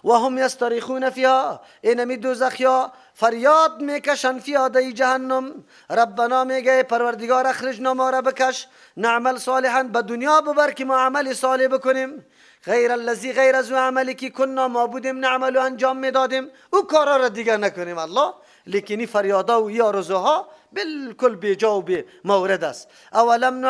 و هم یستریخون فیها، اینمی دوزخیا فریاد میکشن فیها دی جهنم. ربنا میگه پروردگار اخرجنا، ما را بکش، نعمل صالحا، به دنیا ببر که ما عمل صالح بکنیم، غیر الذی، غیر از عملی که کنا ما بودیم نعمل و انجام میدادیم، او کارا را دیگر نکنیم الله. لیکن فریادا و یا آرزوها بالکل بیجا و بی مورد است. اولم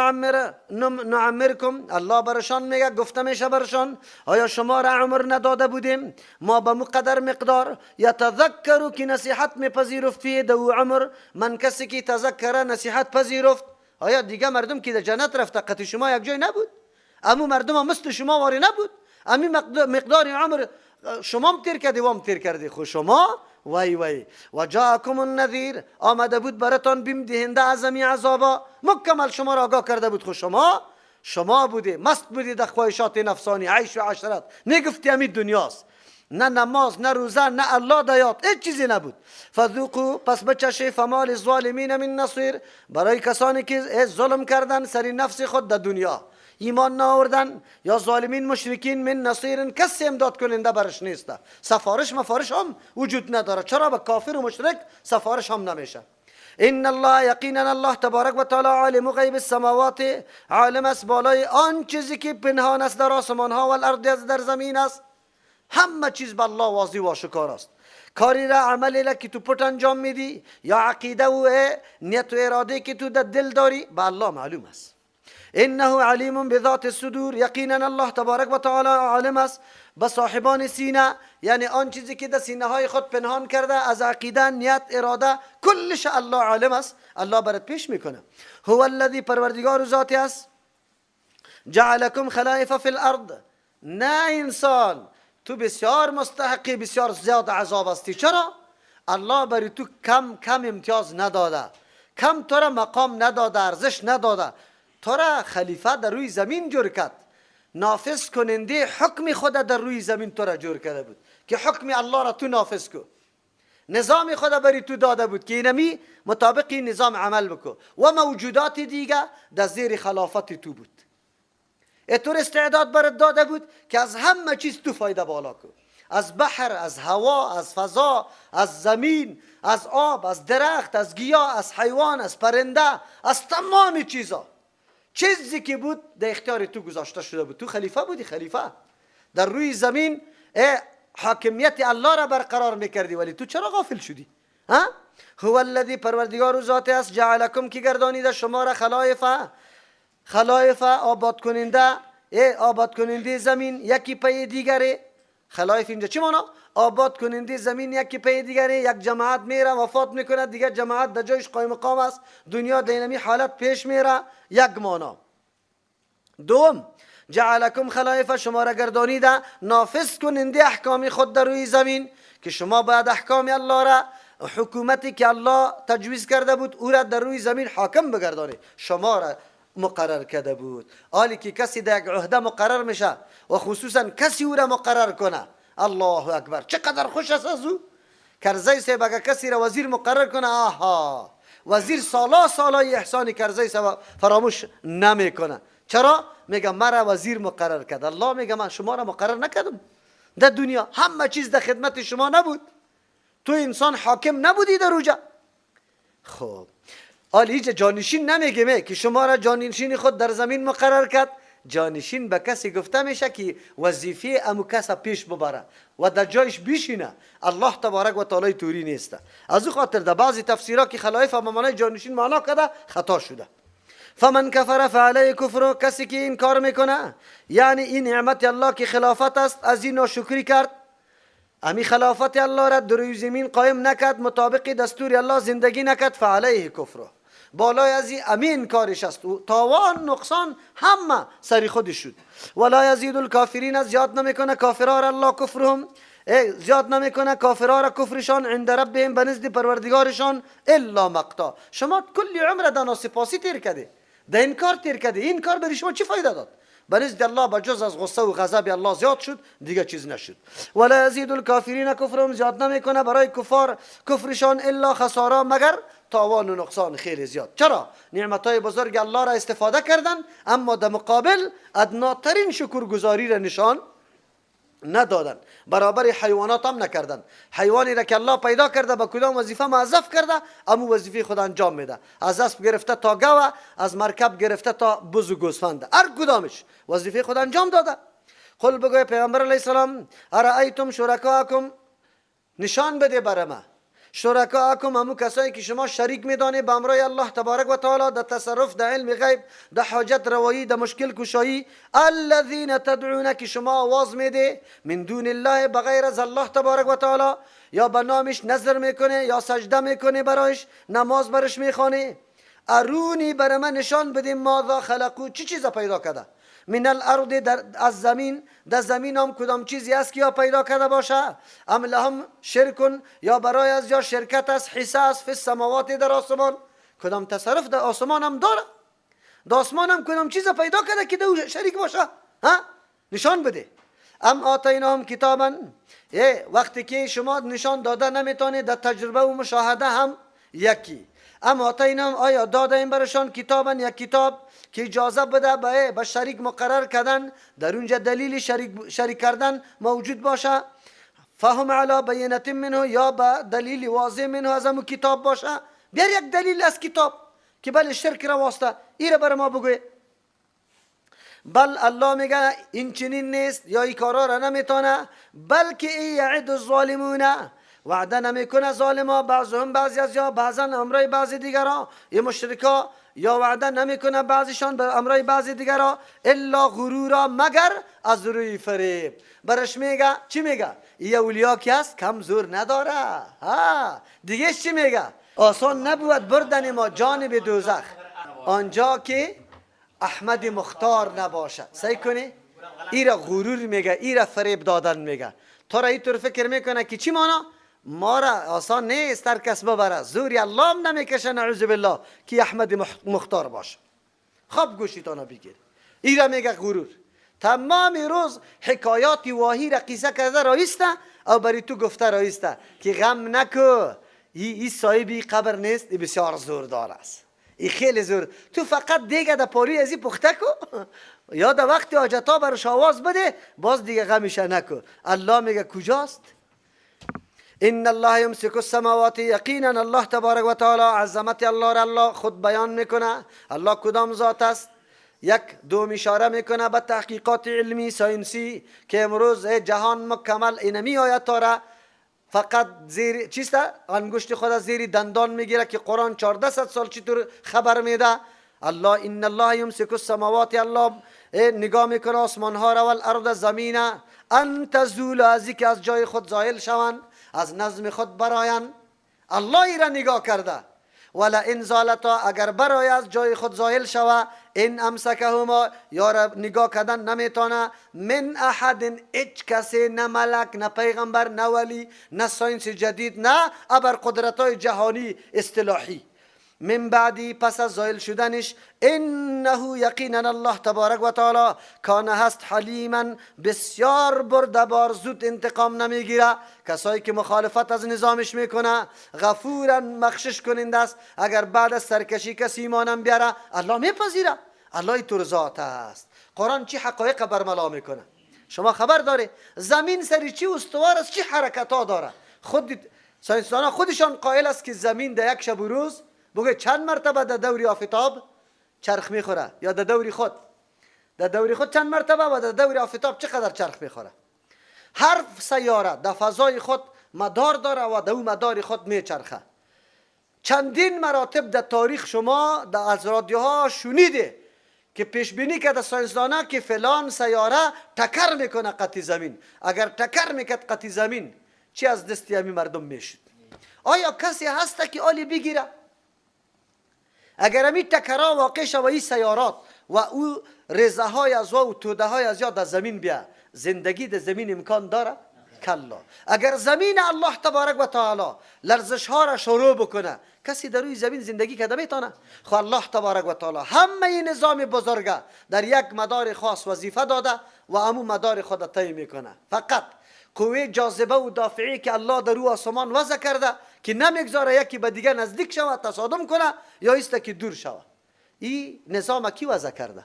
نعمرکم، الله برشان میگه، گفته میشه برشان آیا شما را عمر نداده بودیم ما به مقدر مقدار، یتذکرو که نصیحت میپذیرفت، فیه دو عمر، من کسی که تذکره نصیحت پذیرفت. آیا دیگه مردم که در جنت رفته قطع شما یک جای نبود؟ امو مردم هم مثل شما واری نبود؟ امی مقدار عمر شما هم تیر کردی و هم تیر کردی، خو شما وای وای. و جاءکم النذیر، آمده بود براتان بیم دهنده از امی عذابا، مکمل شما را آگاه کرده بود، خو شما بودی مست بودی در خواهشات نفسانی، عیش و عشرت، نگفتی امی دنیاست، نه نماز نه روزه نه الله دیات، هیچ چیزی نبود. فذوقوا، پس بچشی، فما للظالمین من نصیر، برای کسانی که ظلم کردن سر نفس خود در دنیا، ایمان نآوردن یا ظالمین مشرکین، من نصیر، کسی امداد کننده برش نیست، سفارش مفارش هم وجود نداره. چرا به کافر و مشرک سفارش هم نمیشه؟ ان الله، یقینا الله تبارک و تعالی عالم غیب السماوات، عالم است بالای آن چیزی که پنهان است در آسمان ها و الارض در زمین است، همه چیز به الله واضح و آشکار است. کاری را عملی را که تو پت انجام میدی یا عقیده و نیت و اراده که تو در دل داری به الله معلوم است. انه علیم بذات الصدور، یقینا الله تبارک و تعالی عالم است به صاحبان سینه، یعنی آن چیزی که در سینه های خود پنهان کرده از عقیده، نیت، اراده، کلش الله عالم است، الله برات پیش میکنه. هو الذی، پروردگار ذاتی است، جعلکم خلائف فی الارض. نه انسان، تو بسیار مستحقی، بسیار زیاد عذاب هستی. چرا؟ الله برای تو کم کم امتیاز نداده، کم تو را مقام نداده، ارزش نداده، تو را خلیفه در روی زمین جور کرد، نافذ کننده حکم خود در روی زمین تو را جور کرده بود که حکم الله را تو نافذ کو، نظام خود بری تو داده بود که اینمی مطابق نظام عمل بکو، و موجودات دیگه در زیر خلافت تو بود. اتور استعداد برات داده بود که از همه چیز تو فایده بالا کو، از بحر، از هوا، از فضا، از زمین، از آب، از درخت، از گیاه، از حیوان، از پرنده، از تمام چیزا، چیزی که بود در اختیار تو گذاشته شده بود. تو خلیفه بودی، خلیفه در روی زمین حاکمیت الله را برقرار میکردی، ولی تو چرا غافل شدی؟ ها؟ هو الذی، پروردگار ذات است، جعلکم، که گردانیده شما را خلایفه، خلایفه آباد کننده، آباد کننده زمین یکی پی دیگری. خلایف اینجا چی مانا؟ آباد کننده زمین یکی پی دیگری، یک جماعت میره وفات میکنه، دیگر جماعت در جایش قایم مقام است، دنیا در اینمی حالت پیش میره، یک مانا. دوم، جعلکم خلایف، شما را گردانیده نافذ کننده احکام خود در روی زمین، که شما باید احکام الله را، حکومتی که الله تجویز کرده بود او را در روی زمین حاکم بگردانید، شما را مقرر کرده بود. حالی که کسی در یک عهده مقرر میشه و خصوصا کسی او را مقرر کنه، الله اکبر چقدر خوش است از او. کرزی صاحب اگر کسی را وزیر مقرر کنه، آها وزیر سالا سالای احسان کرزی صاحب فراموش نمیکنه. چرا؟ میگه مرا وزیر مقرر کرد. الله میگه من شما را مقرر نکردم در دنیا، همه چیز در خدمت شما نبود، تو انسان حاکم نبودی در اوجا. خب حالا هیچ جانشین نمیگه که شما را جانشین خود در زمین مقرر کرد. جانشین به کسی گفته میشه که وظیفه امو کس پیش ببره و در جایش بیشینه. الله تبارک و تعالی توری نیست. از او خاطر در بعضی تفسیرها که خلایف به معنای جانشین معنا کرده خطا شده. فمن کفر فعلیه کفر، کسی که این کار میکنه، یعنی این نعمت الله که خلافت است از این ناشکری کرد، امی خلافت الله را در روی زمین قایم نکرد، مطابق دستور الله زندگی نکرد، فعلیه کفر، بالای از این امین کارش است، تاوان نقصان همه سری خودش شد. ولا یزید الکافرین، زیاد نمیکنه کافرها را الله کفرهم، زیاد نمیکنه کافرها را کفرشان عند ربهم، به نزد پروردگارشان، الا مقتا. شما کلی عمر در ناسپاسی تیر کرده، در این کار تیر کرده، این کار برای شما چی فایده داد؟ به نزد الله بجز از غصه و غضب الله زیاد شد، دیگه چیز نشد. ولا یزید الکافرین کفرهم، زیاد نمیکنه برای کفار کفرشان الا خسارا، مگر تاوان و نقصان خیلی زیاد. چرا؟ نعمتهای بزرگ الله را استفاده کردن، اما در مقابل ادناترین شکرگزاری را نشان ندادن. برابر حیوانات هم نکردن. حیوانی را که الله پیدا کرده به کدام وظیفه موظف کرده، امو وظیفه خود انجام میده. از اسب گرفته تا گوه، از مرکب گرفته تا بز و گوسفند، هر کدامش وظیفه خود انجام داده. قل بگوی پیغمبر علیه السلام ارأیتم شرکاکم، نشان بده بر ما شرکاکم، همو کسایی که شما شریک میدانی به امرای الله تبارک و تعالی در تصرف، در علم غیب، در حاجت روایی، در مشکل کشایی. الذین تدعون، که شما آواز میده، من دون الله، بغیر از الله تبارک و تعالی، یا به نامش نظر میکنه یا سجده میکنه برایش، نماز برش میخوانه. ارونی، بر من نشان بده، ماذا خلقو، چی چیز پیدا کرده، من الارض، در از زمین، در زمین هم کدام چیزی است که یا پیدا کرده باشه. ام لهم شرک، یا برای از یا شرکت است، حصه است، فی السماوات، در آسمان، کدام تصرف در آسمان هم داره، در آسمان هم کدام چیز پیدا کرده که دو شریک باشه؟ ها، نشان بده. ام آتیناهم کتابا، وقتی که شما نشان داده نمیتونه، در تجربه و مشاهده هم یکی. ام آتیناهم، آیا داده این برشان، کتابا، یک کتاب که اجازه بده به شریک مقرر کردن، در اونجا دلیل شریک کردن موجود باشه. فهم علی بینة منه، یا به دلیل واضح منه، از امو کتاب باشه. بیار یک دلیل از کتاب که بله شرک رواسته، ایره بر ما بگوی. بل، الله میگه این چنین نیست یا این کارا را نمیتونه، بلکه إن یعد الظالمون، وعده نمیکنه ظالما، بعضهم بعضی از یا بعضا امرای بعضی دیگرا، یه مشرکا یا وعده نمیکنه بعضیشان به امرای بعضی دیگرا، الا غرورا، مگر از روی فریب. برش میگه، چی میگه؟ ای اولیا که است کم زور نداره. ها، دیگه چی میگه؟ آسان نبود بردن ما جانب دوزخ، آنجا که احمد مختار نباشه. سعی کنی ایرا غرور میگه، ایرا فریب دادن میگه. تو را اینطور فکر میکنه که چی مانا ما را آسان نیست هر کس ببره، زوری الله هم نمیکشه، نعوذ بالله، که احمد مختار باشه. خب گوشیتانا بگیر. ایرا میگه غرور. تمام روز حکایات واهی را قصه کرده رایسته او بری تو گفته رایسته که غم نکو، ای صاحبی قبر نیست، ای بسیار زوردار است، ای خیلی زور. تو فقط دیگه در پاری ازی پخته کو یا در وقت حاجتا برش آواز بده، باز دیگه غمش نکو. الله میگه کجاست؟ ان الله یمسک السماوات، یقینا الله تبارک و تعالی، عظمت الله را الله خود بیان میکنه. الله کدام ذات است؟ یک دوم اشاره میکنه به تحقیقات علمی ساینسی که امروز جهان مکمل اینمی آیت را فقط زیر چیست، انگشت خود از زیر دندان میگیره که قرآن 1400 سال چطور خبر میده. الله ان الله یمسک السماوات، الله نگاه میکنه آسمان ها را، والارض، زمین، ان تزول، از که از جای خود زایل شوند، از نظم خود براین. الله ای را نگاه کرده. ولئن زالتا، اگر برای از جای خود زایل شوه، ان امسکهما، یا را نگاه کردن نمیتونه، من احد، هیچ کسی، نه ملک، نه پیغمبر، نه ولی، نه science جدید، نه ابر قدرت های جهانی اصطلاحی، من بعده، پس از زایل شدنش. انه یقینا الله تبارک و تعالی کان هست حلیما، بسیار بردبار، زود انتقام نمیگیره کسایی که مخالفت از نظامش میکنه، غفورا، بخشش کننده است. اگر بعد از سرکشی کسی ایمانم بیاره، الله میپذیره. الله طور ذات است. قرآن چی حقایق برملا میکنه. شما خبر داره زمین سری چی استوار است، چی حرکت ها داره؟ خود ساینسدانا خودشان قائل است که زمین در یک شب و روز بگه چند مرتبه در دوری آفتاب چرخ میخوره، یا در دوری خود چند مرتبه و در دوری آفتاب چقدر چرخ میخوره. هر سیاره در فضای خود مدار داره و در او مدار خود میچرخه. چندین مراتب در تاریخ شما در از رادیوها شنیده که پیش بینی کرده ساینسدانا که فلان سیاره تکر میکنه قطی زمین. اگر تکر میکرد قطی زمین، چی از دستی همی مردم میشد؟ آیا کسی هست که آلی بگیره؟ اگر همی تکرا واقع شوه، این سیارات و او ریزه های از و توده های از در زمین بیا، زندگی در زمین امکان داره؟ کلا. اگر زمین الله تبارک و تعالی لرزش ها را شروع بکنه، کسی در روی زمین زندگی کرده میتونه؟ خو الله تبارک و تعالی همه این نظام بزرگه در یک مدار خاص وظیفه داده و امو مدار خود طی میکنه. فقط قوه جاذبه و دافعی که الله در رو آسمان وضع کرده که نمیگذاره یکی به دیگه نزدیک شود تصادم کنه یا ایسته که دور شود، این نظام کی وضع کرده؟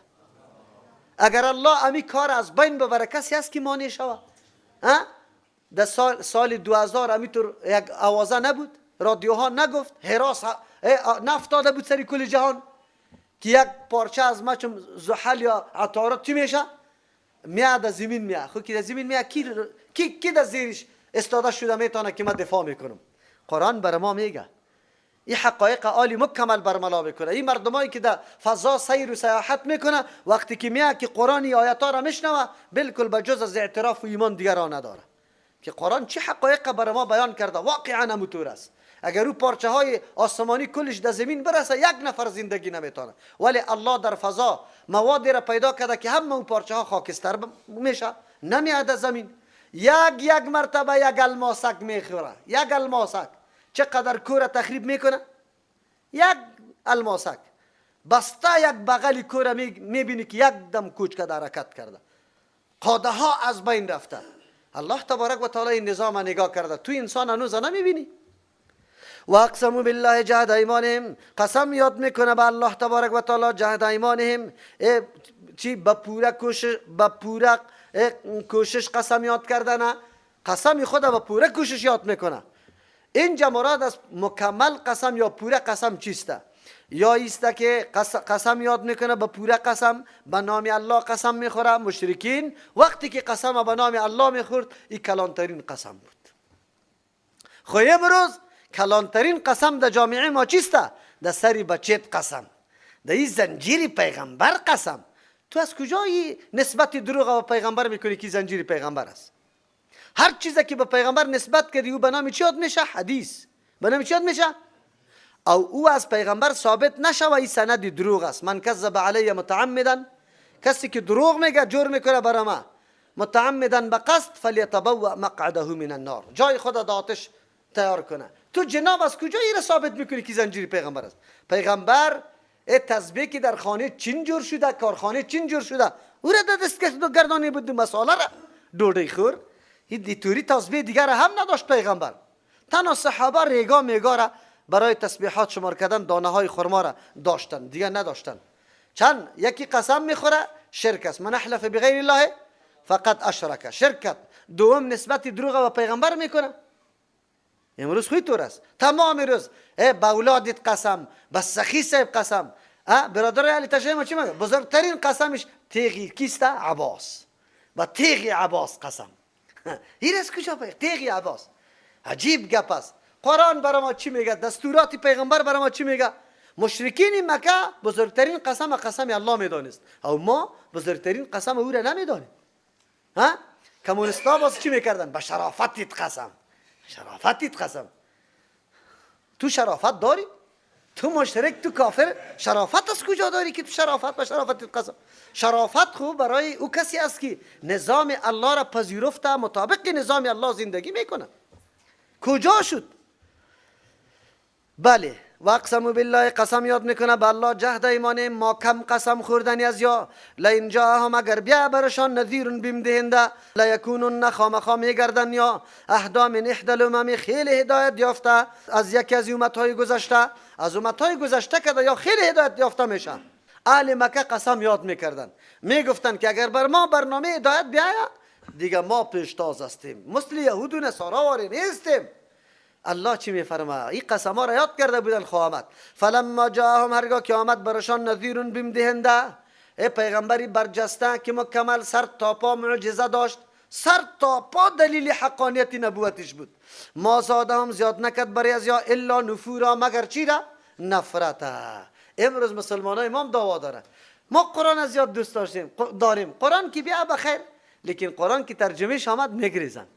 اگر الله امی کار از بین ببره، کسی هست که مانع شود؟ در سال 2000 همینطور یک آوازه نبود، رادیوها نگفت، هراس نفتاده بود سری کل جهان که یک پارچه از مچم زحل یا عطارد چی میشه؟ میاد از زمین میاد. خب که از زمین میاد کی در زیرش استاده شده میتونه که من دفاع میکنم؟ قرآن بر ما میگه این حقایق عالی مکمل برملا میکنه. این مردمایی که در فضا سیر و سیاحت میکنه وقتی که میاد که قرآن این آیات را میشنوه بالکل به جز از اعتراف و ایمان دیگر نداره که قرآن چه حقایق بر ما بیان کرده. واقعا همونطور است. اگر او پارچه های آسمانی کلش در زمین برسه یک نفر زندگی نمیتونه، ولی الله در فضا موادی را پیدا کرده که همه اون پارچه ها خاکستر میشه، نمیاد از زمین. یک مرتبه یک الماسک میخوره، یک الماسک چقدر کوره تخریب میکنه؟ یک الماسک بسته یک بغل کوره میبینی که یک دم کوچ کرده حرکت کرده، قاده ها از بین رفته. الله تبارک و تعالی این نظام نگاه کرده، تو انسان هنوز نمیبینی. و اقسموا بالله جهد ایمانهم، قسم یاد میکنه به الله تبارک و تعالی جهد ایمانهم، چی؟ به پوره کوشش، به پوره کوشش قسم یاد کردنه، قسم خود به پوره کوشش یاد میکنه. اینجا مراد از مکمل قسم یا پوره قسم چیسته؟ یا ایسته که قسم یاد میکنه به پوره قسم، به نام الله قسم میخوره. مشرکین وقتی که قسم به نام الله میخورد این کلانترین قسم بود. خو امروز کلانترین قسم در جامعه ما چیسته؟ در سری بچت قسم، در این زنجیر پیغمبر قسم. تو از کجایی نسبت دروغ به پیغمبر میکنی که زنجیر پیغمبر است؟ هر چیزی که به پیغمبر نسبت کردی او به نام چی یاد میشه؟ حدیث. به نام چی یاد میشه؟ او او از پیغمبر ثابت نشه و این سند دروغ است. من کذب علی متعمدا، کسی که دروغ میگه جور میکنه برای ما، متعمدا به قصد، فلیتبوأ مقعده من النار، جای خود در آتش تیار کنه. تو جناب از کجا این را ثابت میکنی که زنجیر پیغمبر است؟ پیغمبر تسبیح که در خانه چین جور شده، کارخانه چین جور شده، او را دست کس گردانی بود مساله را دوڑی خور. این توری تسبیح دیگر هم نداشت پیغمبر. تنها صحابه ریگا میگا را برای تسبیحات شمار کردن دانه های خرما را داشتن، دیگر نداشتن. چند یکی قسم میخوره شرک است، من احلف بغیر الله فقط اشرک، شرکت. دوم نسبت دروغ به پیغمبر میکنه. امروز خوی طور است، تمام روز به اولادت قسم، به سخی صاحب قسم. برادر علی تشیع ما چی میگه؟ بزرگترین قسمش تیغی کیسته؟ عباس. با تیغ عباس قسم. این از کجا پیغ؟ تیغ عباس. عجیب گپ است. قرآن برای ما چی میگه؟ دستورات پیغمبر برای ما چی میگه؟ مشرکین مکه بزرگترین قسم قسم الله میدانست، او ما بزرگترین قسم او را نمیدانیم. ها؟ کمونیستا باز چی میکردن؟ به شرافتت قسم، شرافتت قسم. تو شرافت داری؟ تو مشرک، تو کافر، شرافت از کجا داری که تو شرافت به شرافتت قسم؟ شرافت خوب برای او کسی است که نظام الله را پذیرفته، مطابق نظام الله زندگی میکنه. کجا شد؟ بله، و اقسم بالله قسم یاد میکنه به الله جهد ایمانه، ما کم قسم خوردنی از یا لئن جاءهم اگر بیا برشان نذیر بیم دهنده، لیکونن خامخا میگردن یا اهدا من احدى الامم، خیلی هدایت یافته از یکی از امتهای گذشته، از امتهای گذشته که یا خیلی هدایت یافته میشن. اهل مکه قسم یاد میکردن، میگفتن که اگر بر ما برنامه هدایت بیاید دیگه ما پیشتاز هستیم، مثل یهود و نصارا واری نیستیم. الله چی میفرما؟ این قسم ها را یاد کرده بودن. خواهد فلما جاءهم هرگاه که آمد برشان نذیر بیم دهنده، ای پیغمبری برجسته که مکمل سر تا پا معجزه داشت، سر تا پا دلیل حقانیت نبوتش بود، ما زادهم زیاد نکد برای از یا الا نفورا مگر چی را؟ نفرته. امروز مسلمان های ما هم دعوا داره، ما قرآن زیاد دوست داشتیم داریم، قرآن که بیا بخیر، لیکن قرآن که ترجمهش آمد میگریزن،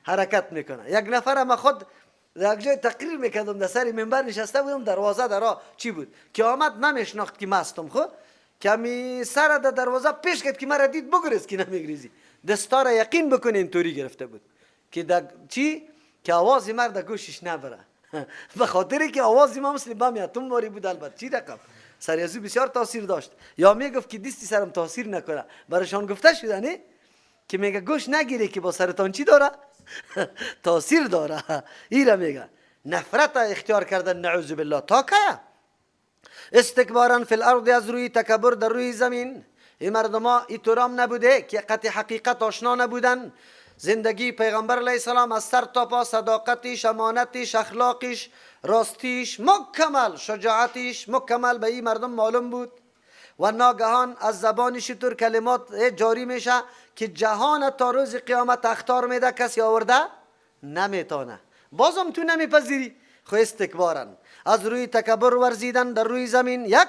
حرکت میکنه. یک نفر ما خود یک جای تقریر میکردم، در سر منبر نشسته بودم، دروازه درا چی بود که آمد نمیشناخت که مستم، خو کمی سر در دروازه پیش کرد که مرا دید بگریز که نمیگریزی، دستار یقین بکنه اینطوری گرفته بود که در چی که آواز مرد گوشش نبره به خاطری که آواز ما مثل بم اتم واری بود. البته چی رقم سر از بسیار تاثیر داشت، یا میگفت که دستی سرم تاثیر نکنه، برایشان گفته شده نه که میگه گوش نگیره که با سرطان چی داره تاثیر داره. ایره میگه نفرت اختیار کردن، نعوذ بالله. تا که استکبارا فی الارض از روی تکبر در روی زمین. این مردم ها این طورام نبوده که قطع حقیقت آشنا نبودن، زندگی پیغمبر علیه السلام از سر تا پا صداقتش، امانتش، اخلاقش، راستیش مکمل، شجاعتش مکمل به این مردم معلوم بود و ناگهان از زبانش طور کلمات جاری میشه که جهان تا روز قیامت اخطار میده، کسی آورده نمیتونه. بازم تو نمیپذیری. خو استکبارن، از روی تکبر ورزیدن در روی زمین یک،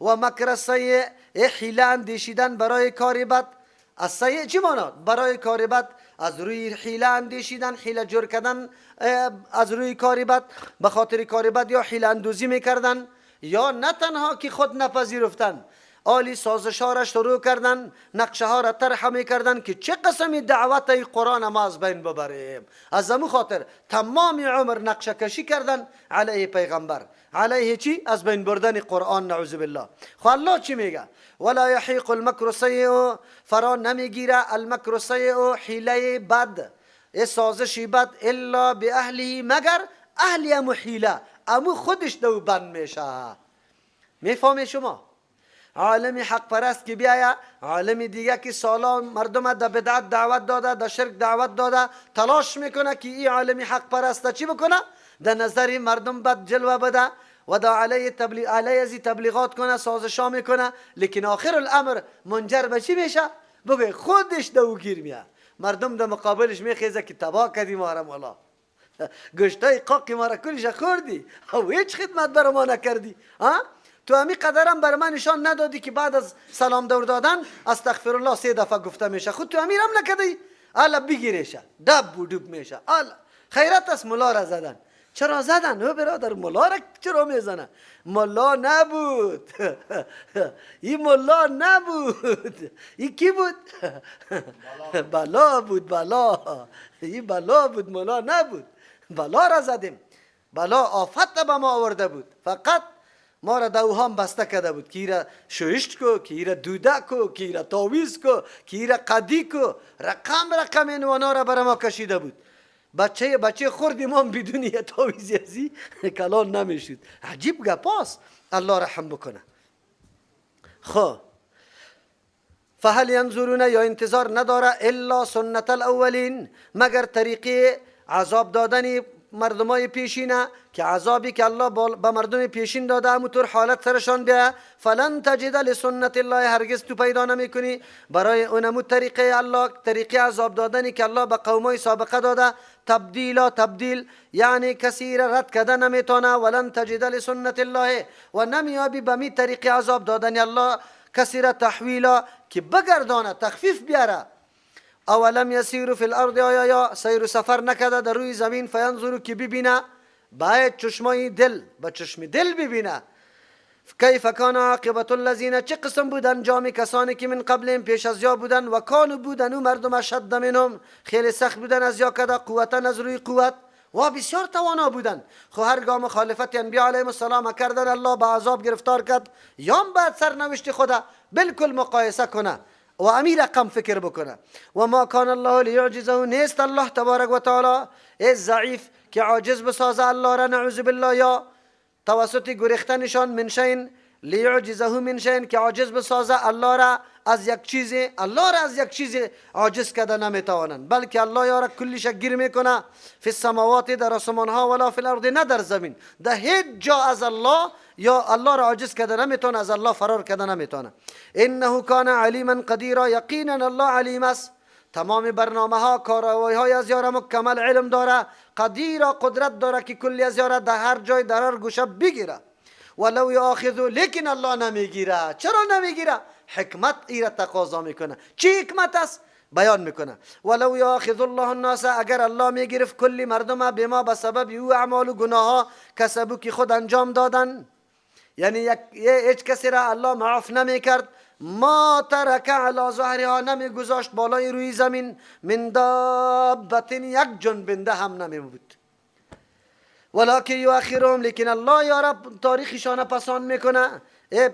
و مکر سیء، حیله اندیشیدن برای کار بد. از سیء چی مانا؟ برای کار بد، از روی حیله اندیشیدن، حیله جور کردن از روی کار بد، به خاطر کار بد یا حیله اندوزی میکردن، یا نه تنها که خود نپذیرفتن، آلی سازش ها را شروع کردن، نقشه ها را طرح میکردن که چه قسمی دعوت ای قرآن ما از بین ببریم. از امو خاطر تمام عمر نقشه کشی کردن علیه پیغمبر، علیه چی؟ از بین بردن قرآن، نعوذ بالله. خو الله چی میگه؟ ولا یحیق المکر السیء، فرا نمیگیره المکر السیء، حیله بد، سازش بد، الا باهله، مگر اهل امو حیله، امو خودش دو بند میشه. میفهمی شما؟ عالم حق پرست که بیایا، عالم دیگه که سالا مردم در بدعت دعوت داده، در شرک دعوت داده، تلاش میکنه که این عالم حق پرست چی بکنه؟ در نظر مردم بد جلوه بده و دا علیه تبلیغ، علیه ازی تبلیغات کنه، سازشا میکنه، لیکن آخر الامر منجر به چی میشه؟ بگه خودش دو گیر میاد، مردم در مقابلش میخیزه که تباه کردی ما را مولا، گشتای قاقی ما را کلش خوردی، او هیچ خدمت بر ما نکردی، ها؟ تو همی قدرم بر من نشان ندادی که بعد از سلام دور دادن استغفر الله 3 دفعه گفته میشه، خود تو امیرم نکردی، الا بگیریشه دب و دوب میشه. الا خیرت است ملا را زدن. چرا زدن؟ او برادر ملا را چرا میزنه؟ ملا نبود. این ملا نبود، این کی بود؟ بلا بود، بلا. این بلا بود، ملا نبود. بلا را زدیم، بلا آفت به ما آورده بود، فقط ما را دوهام بسته کرده بود که ایره شویشت کو، که ایره دوده کو، که ایره تاویز کو، که ایره قدی کو، رقم رقم عنوانا را برای ما کشیده بود. بچه خوردیم هم بدون یه تاویزی ازی کلان نمیشد. عجیب گپاست، الله رحم بکنه. خب فهل ینظرون، یا انتظار نداره الا سنت الاولین، مگر طریقه عذاب دادن مردمای پیشینه که عذابی که الله به مردم پیشین داده همونطور حالت سرشان بیا. فلن تجد لسنت الله، هرگز تو پیدا نمیکنی برای اونمو طریقه الله، طریقه عذاب دادنی که الله به قومای سابقه داده، تبدیلا تبدیل، یعنی کسی را رد کرده نمیتونه. ولن تجد لسنت الله، و نمیابی به می طریقه عذاب دادن الله کسی را تحویلا که بگردانه، تخفیف بیاره. اولم یسیروا فی الارض، آیا یا سیر و سفر نکرده در روی زمین، فینظروا که ببینه، باید چشمای دل، با چشم دل ببینه، کیف کان عاقبت الذین، چه قسم بود انجام کسانی که من قبلهم پیش از یا بودن، و کانوا بودن و مردم اشد منهم، خیلی سخت بودن از یا کده، قوتا از روی قوت و بسیار توانا بودن. خو هرگاه مخالفت انبیا علیهم السلام کردن الله به عذاب گرفتار کرد، یام بعد سرنوشت خدا بالکل مقایسه کنه و امی رقم فکر بکنه. و ما کان الله لیعجزه، نیست الله تبارک و تعالی ای ضعیف که عاجز بسازه الله را، نعوذ بالله، یا توسط گریختنشان من شین، لیعجزه من شین، که عاجز بسازه الله را از یک چیز، الله را از یک چیز عاجز کرده نمیتوانند، بلکه الله یارا کلش گیر میکنه. فی السماوات، در آسمان ها، ولا فی الارض، نه در زمین، در هیچ جا از الله یا الله را عاجز کرده نمیتونه، از الله فرار کرده نمیتونه. انه کان علیما قدیرا، یقینا الله علیم است، تمام برنامه ها، کارهای های از یاره مکمل علم داره، قدیرا قدرت داره که کلی از یاره در هر جای در هر گوشه بگیره. ولو یاخذ، لیکن الله نمیگیره. چرا نمیگیره؟ حکمت ایره تقاضا میکنه. چی حکمت است؟ بیان میکنه. ولو یاخذ الله الناس، اگر الله میگرفت کلی مردم بما، به سبب او اعمال و گناه ها کسبو که خود انجام دادن، یعنی هیچ کسی را الله معاف نمیکرد، ما ترک علی ظهرها، نمیگذاشت بالای روی زمین، من دابت، یک جنبنده هم نمی بود. ولکن یؤخرهم، لیکن الله یا رب تاریخشان پسان میکنه،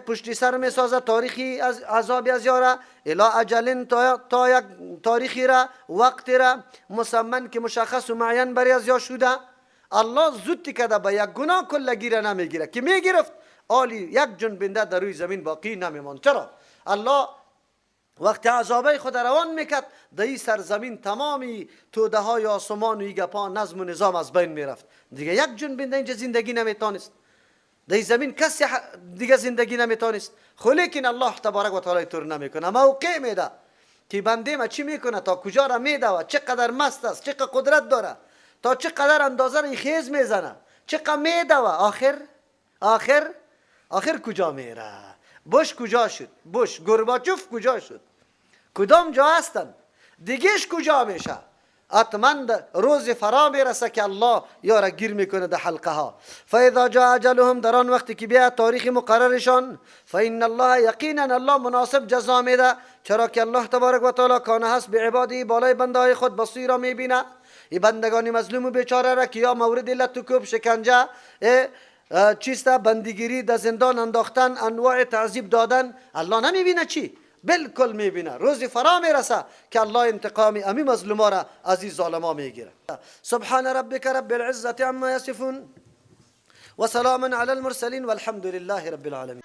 پشتی سر میسازه تاریخی از عذاب از یاره، الی اجل، تا یک تاریخی را، وقتی را مسمن که مشخص و معین بری از یا شده. الله زود کده به یک گناه کلگی را نمیگیره، که میگرفت آلی یک جنبنده در روی زمین باقی نمیماند. چرا؟ الله وقتی عذابه خود روان میکرد در این سرزمین تمامی توده های آسمان و گپا نظم و نظام از بین میرفت. دیگه یک جون بنده اینجا زندگی نمیتانست، در این زمین کسی دیگه زندگی نمیتانست. خو لیکن الله تبارک و تعالی طور نمیکنه، موقع میده که بنده ما چی میکنه، تا کجا را میده و چقدر مست است، چقدر قدرت داره، تا چقدر اندازه را خیز میزنه، چقدر میده و آخر آخر آخر کجا میره. بوش کجا شد؟ بوش گورباچوف کجا شد؟ کدام جا هستن؟ دیگهش کجا میشه؟ حتما روز فرا میرسه که الله یارا گیر میکنه در حلقه ها. فاذا جاء اجلهم، در آن وقتی که بیا تاریخ مقررشان، فان الله یقینا الله مناسب جزا میده، چرا که الله تبارک و تعالی کانه هست به عبادی بالای بنده های خود بصیرا میبینه. ای بندگان مظلوم و بیچاره را که یا مورد لت و کوب، شکنجه، چیست، بندگیری، در زندان انداختن، انواع تعذیب دادن، الله نمیبینه چی؟ بالکل میبینه. روزی فرا میرسه که الله انتقام امی مظلوما را از این ظالما میگیره. سبحان ربک رب العزة عما یصفون وسلام علی المرسلین والحمد لله رب العالمین.